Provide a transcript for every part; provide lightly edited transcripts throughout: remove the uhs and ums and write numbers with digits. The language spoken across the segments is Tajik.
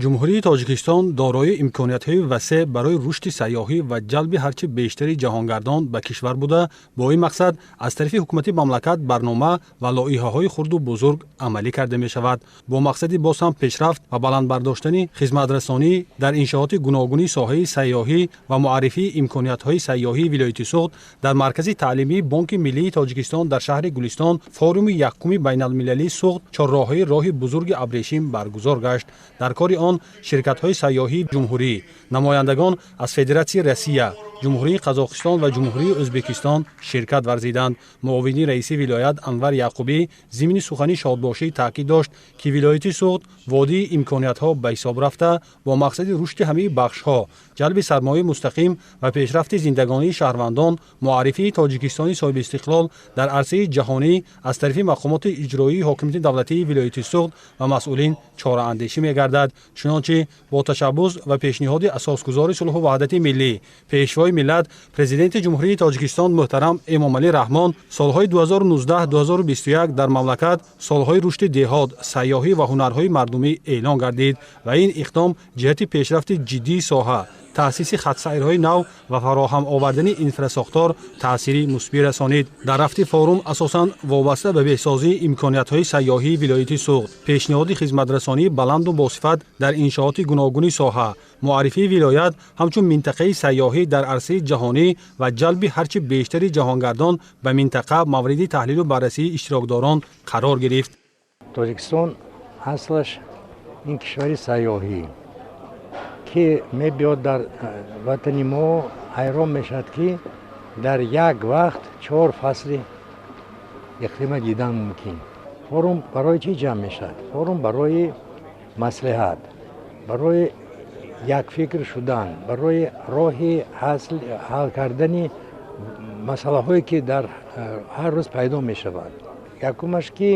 Ҷумҳурии Тоҷикистон дорои имкониятҳои васеъ барои рушди сайёҳӣ ва ҷалби ҳарчи бештари ҷаҳонгардон ба кишвар буда, бо ин мақсад аз тарафи ҳукумати мамлакат барнома ва лоиҳаҳои хурду бузург амалӣ карда мешавад. Бо мақсади боз ҳам пешрафт ва баланд бардоштани хизматрасонӣ дар иншооти гуногуни соҳаи сайёҳӣ ва муаррифии имкониятҳои сайёҳии вилояти Суғд, дар Маркази таълимии Бонки миллии Тоҷикистон дар шаҳри Гулистон форуми якуми байналмилалии Суғд чорроҳаи роҳи бузурги абрешим баргузор гашт. Дар кори он ширкатҳои сайёҳии ҷумҳурӣ, намояндагон аз Федератсияи Россия, Ҷумҳурии Қазоқистон ва Ҷумҳурии Ӯзбекистон ширкат варзиданд. Муовини раиси вилоят Анвар Яъқубӣ зимни сухани шодбошӣ таъкид дошт, ки вилояти Суғд водии имкониятҳо ба ҳисоб рафта, бо мақсади рушди ҳамаи бахшҳо, ҷалби сармояи мустақим ва пешрафти зиндагонии шаҳрвандон, муаррифии Тоҷикистони соҳибистиқлол дар арсаи ҷаҳонӣ аз тарафи мақомоти иҷроии ҳокимияти давлатии вилояти Суғд ва масъулин чораандешӣ мегардад. Чунончи бо ташаббус ва пешниҳоди асосгузори сулҳу ваҳдати миллӣ, Пешвои миллат, Президенти Ҷумҳурии Тоҷикистон муҳтарам Эмомалӣ Раҳмон солҳои 2019-2021 дар мамлакат солҳои рушди деҳот, сайёҳӣ ва ҳунарҳои мардумӣ эълон гардид ва ин иқдом ҷиҳати пешрафти ҷиддии соҳа, таъсиси хатсайрҳои нав ва фароҳам овардани инфрасохтор таъсири мусбӣ расонид. Дар рафти форум асосан вобаста ба беҳсозии имкониятҳои сайёҳии вилояти Суғд, пешниҳоди хизматрасонии баланду босифат дар иншооти гуногуни соҳа, муаррифии вилоят ҳамчун минтақаи сайёҳӣ дар арсаи ҷаҳонӣ ва ҷалби ҳарчи бештари ҷаҳонгардон ба минтақа мавриди таҳлилу баррасии иштирокдорон қарор гирифт. Тоҷикистон аслаш ин кишвари сайёҳӣ, ки мебиёд дар ватани мо, ҳайрон мешавад, ки дар як вақт чор фасли иқлима дидан мумкин. Форум барои чӣ ҷамъ мешавад? Форум барои маслиҳат, барои якфикр шудан, барои роҳи ҳал кардани масъалаҳое, ки дар ҳар рӯз пайдо мешавад. Якумаш, ки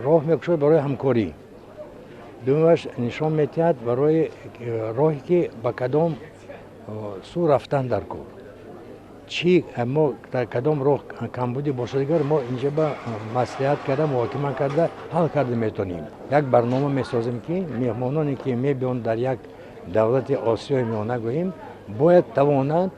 роҳ мекушояд барои ҳамкорӣ, дуюмаш, нишон медиҳад барои роҳе, ки ба кадом сӯ рафтан дар кор, чӣ мо дар кадом роҳ камбудӣ бошад, дигар мо инҷа ба маслиҳат карда, муҳокима карда, ҳал карда метавонем. Як барнома месозем, ки меҳмононе, ки мебиёнд дар як давлати Осиёи Миёна гӯем, бояд тавонанд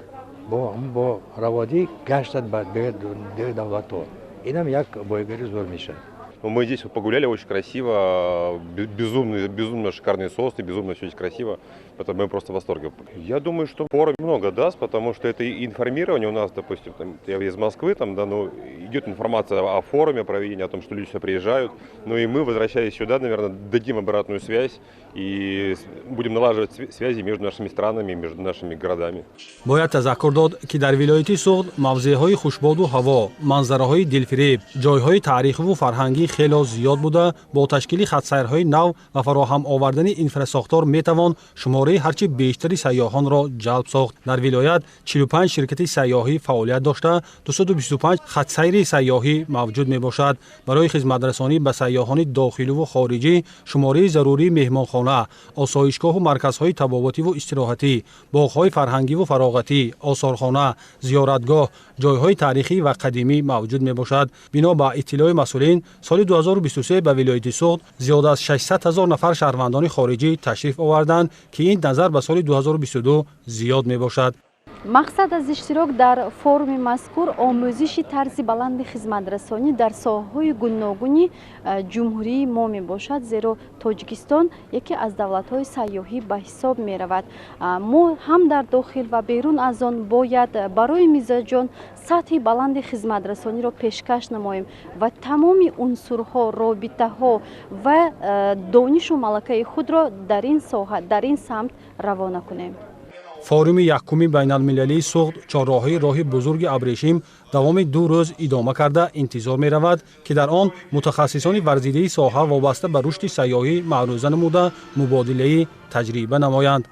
бо раводӣ гаштад ба дигар давлатҳо. Инам як боигарии зур мешавад. Мы здесь вот погуляли, очень красиво, безумно, безумно шикарные сосны, безумно все здесь красиво. Поэтому мы просто в восторге. Я думаю, что форум много даст, потому что это и информирование у нас, допустим, там, я из Москвы, там, да, ну, идет информация о форуме, проведении, о том, что люди сюда приезжают. Ну и мы, возвращаясь сюда, наверное, дадим обратную связь и будем налаживать связи между нашими странами, между нашими городами. Бояд тазаккур дод, ки дар вилояти Суғд мавзеъҳои хушбоду ҳаво, манзараҳои дилфиреб, ҷойҳои таърихиву фарҳангӣ хело зиёд буда, бо ташкили хатсайрҳои нав ва фароҳам овардани инфрасохтор метавон шумораи ҳарчи бештари сайёҳонро ҷалб сохт. Дар вилоят 45 ширкати сайёҳӣ фаъолият дошта, 225 хатсайри сайёҳӣ мавҷуд мебошад. Барои хизматрасонӣ ба сайёҳони дохиливу хориҷӣ шумораи зарурии меҳмонхона, осоишгоҳу марказҳои табобативу истироҳатӣ, боғҳои фарҳангиву фароғатӣ, осорхона, зиёратгоҳ, ҷойҳои таърихӣ ва қадимӣ мавҷуд мебошад. Бино ба иттилои масъулин, соли 2023 ба вилояти Суғд зиёда аз 600 ҳазор нафар шаҳрвандони хориҷӣ ташриф оварданд, ки ин назар ба соли 2022 зиёд мебошад. Мақсад аз иштирок дар форуми мазкур омӯзиши тарзи баланди хизматрасонӣ дар соҳаҳои гуногуни ҷумҳурии мо мебошад, зеро Тоҷикистон яке аз давлатҳои сайёҳӣ ба ҳисоб меравад. Мо ҳам дар дохил ва берун аз он бояд барои мизоҷон сатҳи баланди хизматрасониро пешкаш намоем ва тамоми унсурҳо, робитаҳо ва донишу малакаи худро дар ин соҳа, дар ин самт равона кунем. Форуми якуми байналмилалии Суғд чорроҳаи роҳи бузурги абрешим давоми 2 рӯз идома карда, интизор меравад, ки дар он мутахассисони варзидаи соҳа вобаста ба рушди сайёҳӣ маъруза намуда, мубодилаи таҷриба намоянд.